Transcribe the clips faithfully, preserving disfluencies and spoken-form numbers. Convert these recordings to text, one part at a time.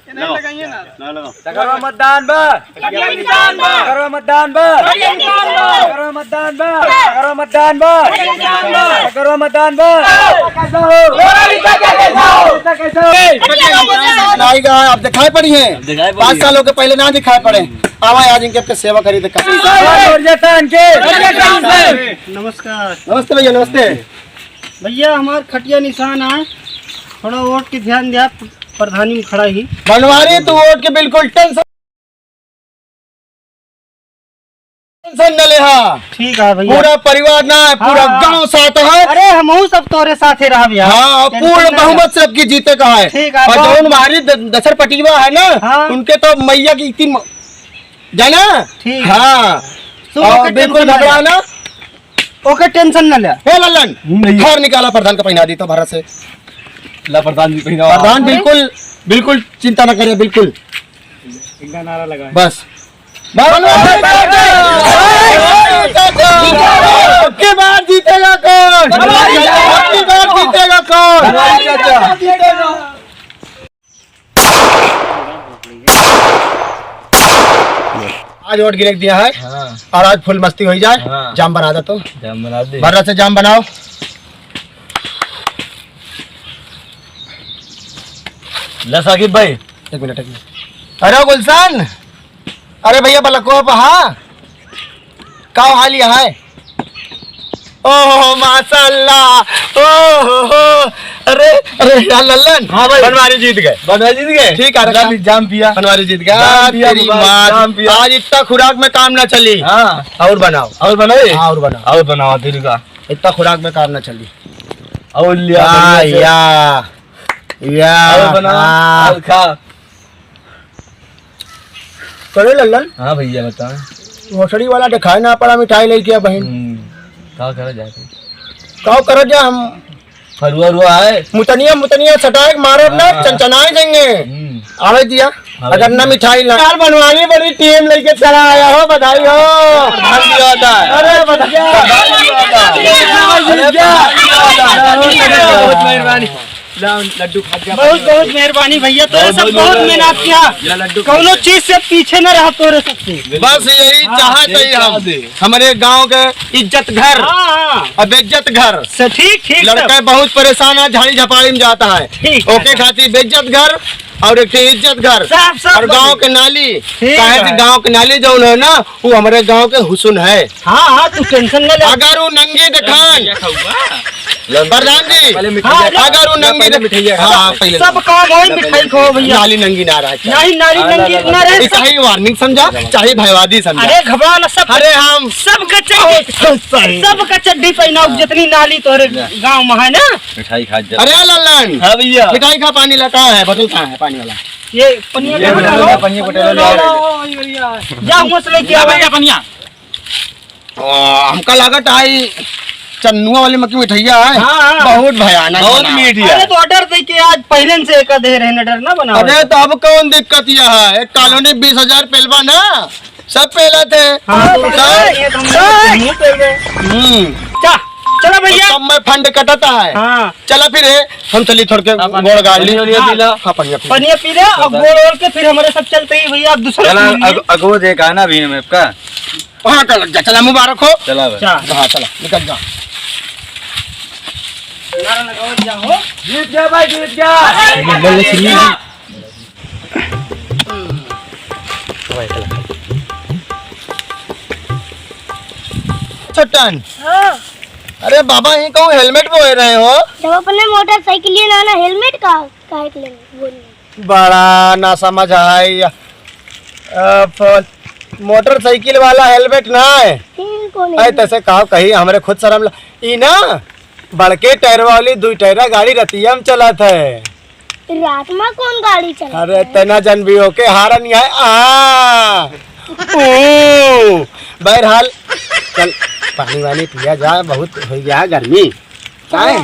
नहीं लगाइए ना। ना लगाओ। सगरो मतदान बा। कटिया निशान बा। सगरो मतदान बा। कटिया निशान बा। सगरो मतदान बा। कटिया निशान बा। सगरो मतदान बा। कैसा हो? कैसा हो? कैसा हो? नहीं गया, अब दिखाई पड़ी है। अब दिखाई पड़ी पाँच है। सालों के पहले ना दिखाई पड़े। आवा आज इनके, आपके सेवा करी देखा। नमस्कार। नमस्ते भैया, नमस्ते। भैया, हमार खटिया निशान है, थोड़ा वोट के ध्यान दिया, प्रधानी में खड़ा ही। बनवारी, तू वोट के बिल्कुल टेंशन, टेंशन न लेहा। ठीक है भैया। पूरा परिवार ना है, पूरा हाँ। गांव साथ है। अरे, हमहू सब तोरे साथे रहब यार। हाँ, टेंशन पूर्ण न ले। बहुमत से अब की जीते का है। ठीक है, और बहुत जौन हमारी द-, दसर पटीवा है ना, हाँ। उनके तो मैया की इतनी म-, जाना? ठीक। हाँ। सुनो, और ओके, बिल्कुल टेंशन न घबरा ले। ना। ओके, टेंशन न ले। ए लल्लन, हम्म, भैया। घर निकाला, प्रधान का पहिना दी तो भरत से। ला प्रधान जी पहिना। प्रधान अरे। बिल्कुल, बिल्कुल चिंता न करे, बिल्कुल। इनका नारा लगा है। बस। अब की बार जीतेगा कौन? अब की बार जीतेगा कौन? आज वोट गिरक दिया है। हाँ। और आज फुल मस्ती हो जाए। हाँ। जाम बना दे तो। जाम बना दे। बर्रा से जाम बनाओ। ला साकिब भाई। एक मिनट, एक मिनट। अरे गुलशन, अरे भैया बलको पहा। का हाल यहाँ है? ओहो, माशाल्लाह। ओहो, अरे, अरे, यार लल्लन, हाँ भाई। बनवारी जीत गए। बनवारी जीत गए? ठीक है, रखा। लल्लन, जाम पिया। बनवारी जीत गया। जाम पिया, तेरी मुबारक, माँ। जाम पिया। आज इतना खुराक में काम ना चली। हाँ। और बनाओ। और बनाए? हाँ, और बनाओ। और बनाओ, तेरी का। इतना खुराक में काम ना चली। और लिया, हाँ, बढ़िया से। या, या, और बनाओ, हाँ। और खा। करे लल्लन? हाँ भैया, बताओ। भोसड़ी वाला दिखाए ना पड़ा मिठाई लेके आ बहिन। हम्म, का करा जाके? का करा जा हम? फरुआ रुआ है? मुतनिया, मुतनिया सटाए के मारब ना, हाँ। चनचनाए देंगे। हम्म। आवे दिया, हाँ अगर भैया। ना मिठाई ना। यार बनवारी बड़ी टीम लेके चला आया हो, बधाई हो। प्रधान जी आता है। अरे बधाई। प्रधान जी आता है। अरे बहुत मेहरबानी। लाओ, लड्डू खा जा। बहुत, बहुत मेहरबानी भैया, तोरे बहुत, सब बहुत बहुत बहुत मेहनत मेहरबानी। किया। या लड्डू खा कौनो जा। चीज से पीछे न रहा तोरे सबसे। बस यही हाँ। चाहत है हम। दे। हमारे गांव के इज्जत घर, हाँ, हाँ। अब इज्जत घर। से ठीक, ठीक लड़का सब। बहुत परेशान है, झाड़ी झपाड़ी में जाता है। ठीक ओके है। खातिर बेइज्जत घर और एक ठे इज्जत घर सब, सब और गांव बने। के नाली, ठीक काहे कि है। गांव के नाली जौन है ना, वो हमारे गांव के हुसन है। हाँ, हाँ, तू टेंशन न ले। अगर वो नंगी दिखान, प्रधान जी, पहले मिठाई हाँ, खा। अगर वो नंगी पहले दिख-, मिठाई खा। हाँ, हाँ, पहले सब काम होई, मिठाई खाओ भैया। नाली नंगी ना रहे। नहीं, नाली हाँ, नंगी ना, ना, ना, ना। रहे, ऐसा सब ही वार्निंग समझा, चाहे भयवादी समझा। अरे, घबरा ना, सब, अरे, हम सबका चड्डी, बहुत खुश हैं। सबका चड्डी पहनाओ, हाँ। जितनी नाली तोरे ले। गाँव में है ना। मिठाई खा जा। अरे, लल्लन। हाँ, भैया। मिठाई खा, पानी ला, कहाँ है? बोतल कहाँ है, पानी वाला? ये पनिया ये कहाँ पनिया, डालो? पनिया को डालो। ला, ला, ला, भैया। जा, हुआं से लेके आ भैया, पनिया। आ, हमका लागत आई चन्नुआ वाली मक्की मिठैया है। हाँ, हाँ। बहुत भयानक बहुत बना। मीठ है। अरे तो order दे के आज पहले से एका दे रहे हैं, order ना बनाओ। अरे तो अब कौन दिक्कत यह है? एक कॉलोनी बीस हजार पेलबा ना, सब पेला थे। हाँ, तो सब। ये तो हम लोग नहीं पेल रहे। हम्म। चा, चलो भैया। सब में फंड कटता है। हाँ। चला फिर, हम चली थोड़ के हाँ, पानी, गोड़ गाड़ ली। पानी, पानी, हाँ। पी लो। हाँ, पानी, पानी। पनिया पी ले और गोड़ ओढ़ के फिर हमारे साथ चलते ही भैया, आप दूसरा चला, पी लीजिए। अग-, अगो जे कहा ना अभी में का। हाँ, चल, जा, चला, मुबारक हो। चला भाई। चा। हाँ, चला, निकल जा। नारा लगाओ, जा हो। जीत गया भाई, जीत गया। छोटन। हाँ। अरे बाबा, ये कहूँ helmet बोए रहे हो? जब अपने मोटरसाइकिल ये ना, ना helmet का, काहे के लेंगे? बोलिए। बड़ा ना समझ है ये। अ, फ-, मोटरसाइकिल वाला helmet ना है। फिर कौन है? अरे तैसे कहो कहीं, हमरे खुद शर्म ल-, ई ना बड़के टायर वाली दुई टायरा गाड़ी रतिया में चलत है। रात में कौन गाड़ी चलाता अरे है? तेना जन भी होके हारन है। आ, ओ, बहरहाल, चल, पानी वानी पिया जा, बहुत हो गया है गर्मी। काहे?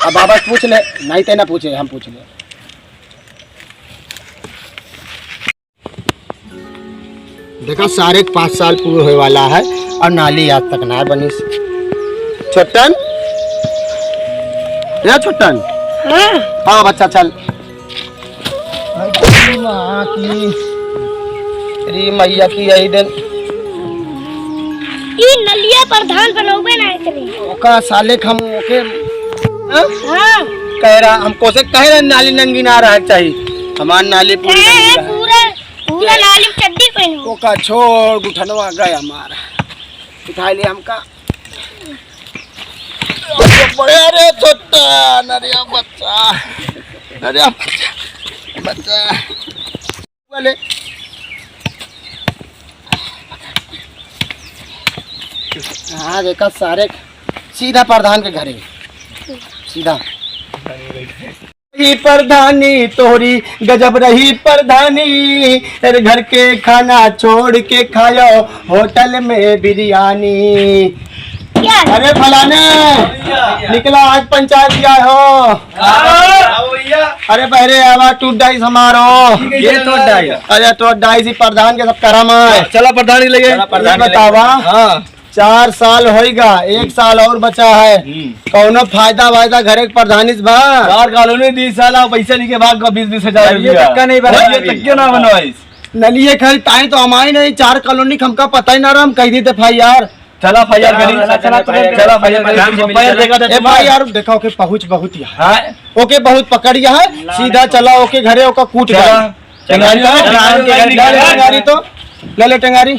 अब बाबा से पूछ ले, नहीं तेना पूछे, हम पूछ ले। देखा, सारे के पाँच साल पूरे होए वाला है और नाली आज तक ना बनिस। छोटन, ए छोटन। हाँ। हाँ बच्चा, चल। माँ की, री मैया की यही दिन। ई नलिया प्रधान बनौबे ना करे। ओका साले क हम ओके, हाँ? हाँ। कह रहा, हमको से कह रहे नाली नंगी ना रहे चाहिए। हमार नाली पूरी कहे नंगी है रहे। पूरा, पूरा नाली में चड्डी पहनो। ओका छोड़, गुठनवा गए हमारा। उठा ले हमका। बड़े रे छोटा, नरिया बच्चा, नरिया बच्चा, बच्चा। वाले। हाँ, देखा सारे सीधा प्रधान के घरे, सीधा। ही प्रधानी तोहरी गजब रही प्रधानी, तेरे घर के खाना छोड़ के खायो होटल में बिरयानी। क्या? अरे फलाने, निकला आज पंचायत गया हो। हाँ, भैया। अरे बहरे आवा टूट डाइस हमारो। ये टूट डाइस? अरे टूट डाइस ही प्रधान के सब करम है। चला प्रधान के लगे। चला प्रधान के लगे। बतावा। हाँ। चार साल होइगा, एक साल और बचा है। हम्म। कौनो फायदा वायदा घरे के प्रधानी से बा? चार कॉलोनी तीस साल, आप पैसा लेके भाग गो बीस बीस हजार ये रुपया। तक का नहीं बना ये अभी। तक के ना बनवाइस। नलिये खाली ताई तो हमारी नहीं, चार कॉलोनी का हमका पता ही ना रहा, हम कह दी तो भाई यार। चला भाई यार, चला, गरीब। चला, चला, चला, चला, चला, भाई यार, चला, गरीब। चला, भाई यार, चला, ए भाई यार, देखा ओके पहुँच बहुत यहाँ। हाँ। ओके बहुत पकड़ गया है, सीधा चला ओके घरे ओका कूट चला। डाल। टंगारी तो, टंगारी तो, ले ले टंगारी।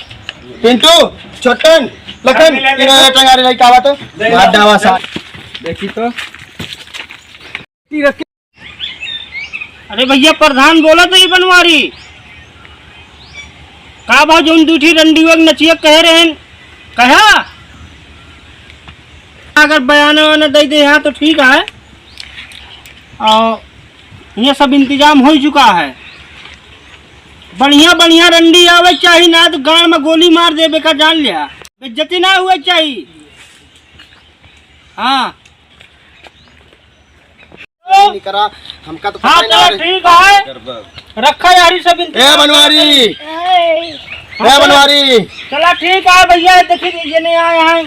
पिंटू, छोटन, लखन, तीनों जने टंगारी लेके आवा तो। मार डावा सा। देखी तो। अरे भैया, प्रधान बोला तो ही बनवारी। का बा जौन दूठी रंडिया के नचिया कहे रहेन? कहा? अगर बयान वान दे दे यहाँ तो ठीक है। और ये सब इंतजाम हो ही चुका है। बढ़िया बढ़िया रंडी आवे चाही ना तो गांड में गोली मार देबे का जान लिया। बेइज्जती ना हुए चाही। हाँ। नहीं करा, हमका तो हाँ, पता ही ना चला रहे। ठीक है। रखा यारी सब इंतजाम। ए बनवारी, ए बनवारी। चला ठीक है भैया, देखी ये नहीं आए हैं।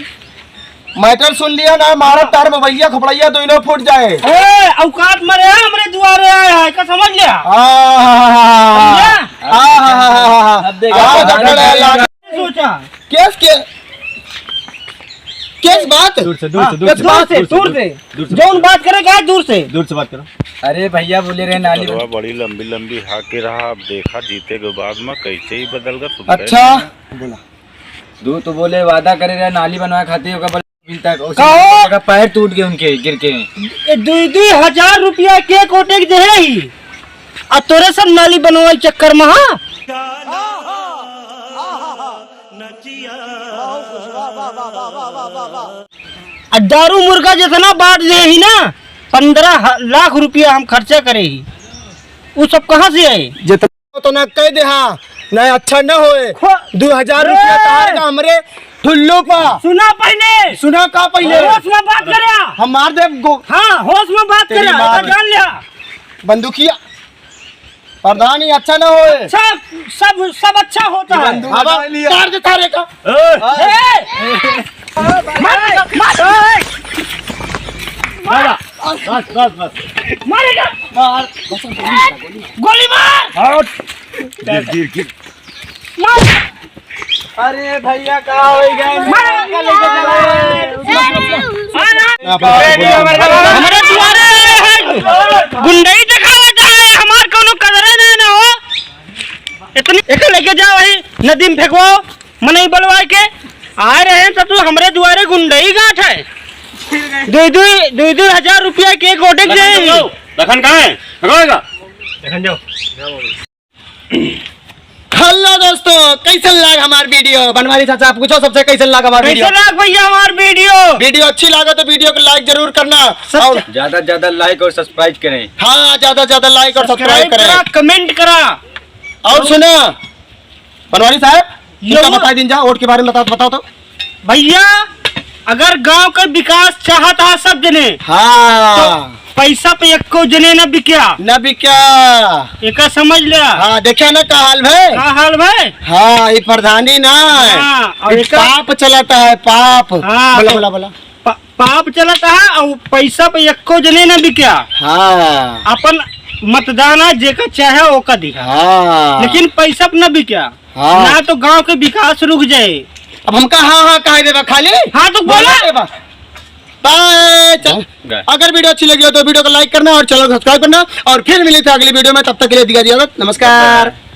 मैटर सुन लिया ना, मारा तार बबैया खोपड़ैया दोनों फूट जाए। ए, औकात में रहे, हमरे दुआरे आए हैं, का समझ लिया? हाँ, हाँ, हाँ, हाँ, हाँ। समझा? हाँ, हाँ, हाँ, हाँ, हाँ। अब देखा, हाँ, अब पकड़ देखा। लाठी। सोचा। केस के, केस बात? दूर से, दूर से, हाँ, दूर से, दूर से, दूर से, दूर से। दूर से जौन बात करे, कहा दूर से। दूर से बात करो। अरे भैया बोले रहे नाली बंद। बड़ी लंबी लंबी हाके रहा, अब देखा जीते के बाद में कैसे ही बदल गया, सुनते अच्छा। नहीं। बोला। दू तो बोले वादा करे रहे नाली बनवाए खातिर, ओकर बोले अभी तक उसी कहो? ओकर पैर टूट गए उनके गिर के। ए, दुई दुई हजार रुपया के कोटे के देहे ही, आ तोरे सब नाली बनवाए चक्कर में, हाँ? आ दारू मुर्गा जितना बांट दे ही ना, पन्द्रह लाख रुपया हम खर्चा करे ही, उ सब कहाँ से आए? जितना तो ना कह दे, हाँ, ना अच्छा न होए। खो- दो हजार रुपया ए! तार का हमरे ठुल्लू पा। सुना पहले। सुना का पहले? होश में बात करे। हम मार दे गो- हाँ, होश में बात तेरी करे, माँ। जान लिया। बंदूकिया। प्रधान ही अच्छा ना होए। अच्छा, सब, सब अच्छा होता है। बंदूक अब उठा लिया। तार दे तारे का। ए! ए! मार, मार, ए! मार। बस, बस, बस। मारेगा। मार। गोली मार। हट। गिर, गिर, गिर। मार। अरे भैया, का हो गया? मार। मार। हमरे दुआरे गुंडई देखावत है, हमार कौनो कदरे ना, ना हो। इतनी, एके लेके जाओ, वही नदी में फेंकवाओ। मनई बलवाए के आए रहे हैं, तो तू हमरे दुआरे गुंडई गांठ है। दुई, दुई, दुई, दुई हजार रुपया के गोटे के लखन जाए। कहाँ है? लखन कहाँ है? लखन का? लखन जाओ। Hello दोस्तों, कैसन लाग हमार video? बनवारी चाचा, आप पूछो सबसे, कैसन लाग हमार video? कैसन लाग भैया हमार video? Video अच्छी लागे तो video को like जरूर करना। सच। और ज्यादा से ज्यादा like और subscribe करें। हाँ, ज्यादा से ज्यादा like और subscribe subscribe करें। करा, comment करा। और सुना, बनवारी साहब, यो इनका बताई दीन जा, वोट के बारे में बताओ, बताओ तो। भैया, अगर गांव का विकास चाहत है सब जने, हाँ। तो पैसा पे एको जने न बिक्या। न बिक्या। एका समझ लिया। हाँ, देखा ना का हाल भय? का हाल भय? हाँ, ये प्रधानी ना। हाँ, और ये एका पाप चलता है, पाप। हाँ, बोला, तो बोला, बोला। पा-, पाप चलत है और पैसा पे एको जने न बिक्या। हाँ। अपन मतदान आज जेका चाहे ओका दिहा। हाँ। लेकिन पैसा पे न बिका। हाँ। ना तो गांव के विकास रुक जाए। अब हमका हाँ, हाँ, काहे देबा खाली? हाँ, तो बोला। बोला देबा। बाय, चल। हाँ, गए। अगर video अच्छी लगी हो तो video को like करना और channel को subscribe करना और फिर मिली थे अगली video में। तब तक के लिए दिया इजाजत। नमस्कार।